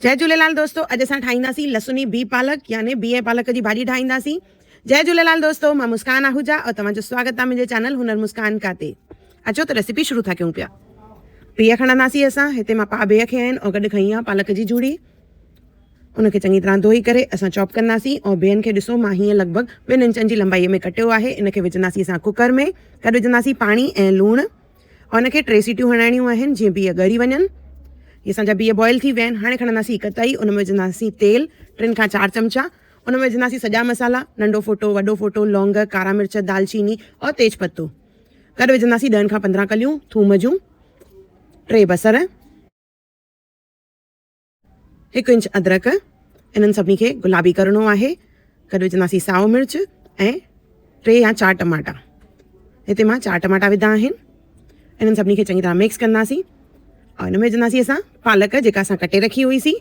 جئي جهوليلال دوستو اڄ اسان ٺاهينداسين لسني بي پالڪ يعني بي ۽ پالڪ جي ڀاڄي ٺاهينداسين جئي جهوليلال دوستو مان مسڪان آهوجا اور توهان جو سواگت آهي منهنجي چينل هنر مسڪان کا تي اچو ته ريسيپي شروع ٿا ڪيون پيا بيهه کڻنداسين اسان هتي مان پاء بيهه کنيا آهن اور گڏ کنئي آهي پالڪ جي جوڙي ان کي چڱي طرح ڌوئي ڪري اسان چاپ ڪنداسين اور بيهن کي ڏسو مان هيئن لڳ ڀڳ ٻن انچن جي لمبائي ۾ ڪٽيو آهي ان کي وجهنداسين اسان ڪوڪر ۾ گڏ وجهنداسين پاڻي ۽ لوڻ ان کي ٽي سيٽيون هڻائڻيون آهن جيئن بيهه ڳري وڃن. هي اسان جا بيهه بوائل ٿي ويا آهن. هاڻي کڻنداسين هڪ تئي ان ۾ وجهنداسين تيل ٽن کان چار چمچا ان ۾ وجهنداسين سڄا مصالحا ننڍو ڦوٽو وڏو ڦوٽو لونگ ڪارا مرچ دالچيني اور تيج پتو گڏ وجهنداسين ڏهن کان 15 ڪليون ٿوم جون ٽي بصر هڪ انچ ادرڪ، انهن سڀني کي گلابي ڪرڻو آهي. گڏ وجهنداسين سائو مرچ ۽ ٽي يا چار ٽماٽا. هتي مان چار ٽماٽا وڌا آهن. انهن سڀني کي چڱي طرح مڪس ڪنداسين ۽ ان ۾ وجهنداسين اسان پالڪ جيڪا اسان ڪٽي رکي هئي سي.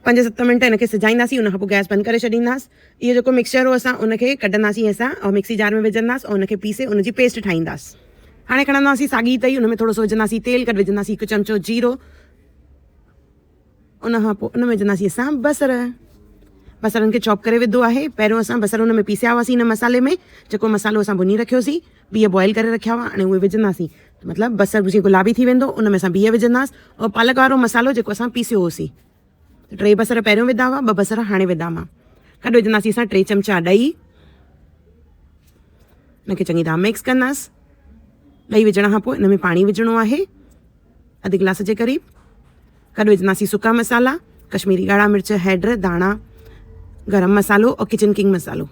پنج ست منٽ ان کي سجائينداسين ان کان پوء گئس بند ڪري ڇڏينداس. اهو جيڪو مڪسچر هو اسان ان کي ڪڍنداسين اسان ۽ مڪسي جار ۾ وجهنداس ۽ ان کي پيسي ان جي پيسٽ ٺاهينداس. هاڻي کڻنداسين ساڳي تئي ان ۾ ٿورو سو وجهنداسين تيل گڏ وجهنداسين هڪ چمچو جيرو. ان کان پوء ان ۾ وجهنداسين اسان بصر. بصرن کي چاپ ڪري وڌو آهي. پهريون اسان بصر ان ۾ پيسيا هئاسين ان مصالحي ۾ جيڪو مصالحو اسان ڀڃي رکيوسين. بيهه بوائل ڪري رکيا هئا هاڻي اهي وجهنداسين. مطلب بصر جيئن گلابي ٿي ويندو ان ۾ اسان بيهه وجهنداس ۽ پالڪ وارو مصالحو جيڪو اسان پيسيو هوسين. ٽي بصر پهريون وڌا هئا ٻه بصر هاڻي وڌا مان. گڏ وجهنداسين اسان ٽي چمچا ڏهي. ان کي چڱي طرح مڪس ڪنداس. ڏهي وجهڻ کان پوء ان ۾ پاڻي وجهڻو آهي. اڌ گلاس جي قريب. گڏ وجهنداسين سڪا مصالحا، ڪشميري ڳاڙها مرچ، هيڊ، ڌاڻا، گرم مصالحو اور ڪچن ڪنگ مصالحو.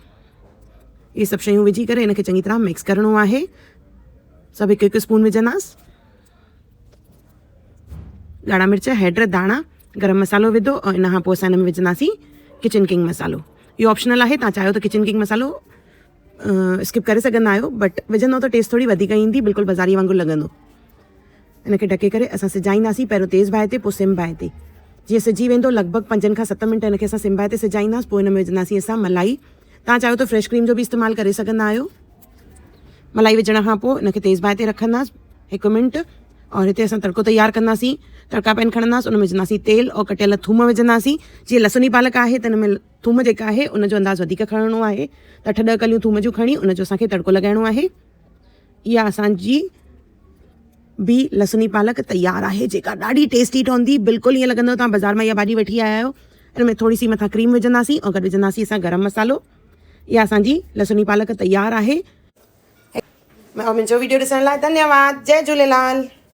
اهي سڀ شيون وجهي ڪري ان کي چڱي طرح مڪس ڪرڻو آهي. سڀ هڪ هڪ اسپون وجهنداس. ڳاڙها مرچ، هيڊ، ڌاڻا، گرم مصالحو وڌو اور ان کان پوء اسان ان ۾ وجهنداسين ڪچن ڪنگ مصالحو. اهو آپشنل آهي توهان چاهيو ته ڪچن ڪنگ مصالحو اسڪپ ڪري سگهندا آهيو بٽ وجهندو ته ٽيسٽ ٿوري وڌيڪ ايندي بلڪل بازاري وانگر لڳندو. ان کي ڍڪي ڪري اسان سجائينداسين پهريون تيز باهه تي پوء سم باهه تي جيئن سجي ويندو لڳ ڀڳ پنجن کان ست منٽ ان کي اسان سم باهه تي سجائينداس پوء ان ۾ وجهنداسين اسان ملائي توهان چاهيو ته فريش ڪريم جو به استعمال ڪري سگهندا آهيو ملائي وجهڻ کان پوء ان کي تيز باهه تي رکنداس هڪ منٽ اور هتي اسان تڙڪو تيار ڪنداسين تڙڪا پين کڻنداس ان ۾ وجهنداسين تيل اور ڪٽيل ٿوم وجهنداسين جيئن لسني پالڪ آهي ته ان ۾ ٿوم جيڪا آهي ان جو انداز وڌيڪ کڻڻو آهي ته اٺ ڏهه ڪليون ٿوم جون کڻي ان جو اسان کي تڙڪو لڳائڻو آهي اها اسان جي به لسني پالڪ تيار آهي جيڪا ڏاڍي ٽيسٽي ٺهندي بلڪل ائين لڳندو توهان بازار مان اها ڀاڄي وٺي آيا آهيو ان ۾ ٿوري سي مٿان ڪريم وجهنداسين ۽ گڏ وجهنداسين اسان گرم مصالحو اها اسان جي لسني پالڪ تيار آهي. منهنجو ويڊيو ڏسڻ لاء ڌنيواد جئي جهوليلال.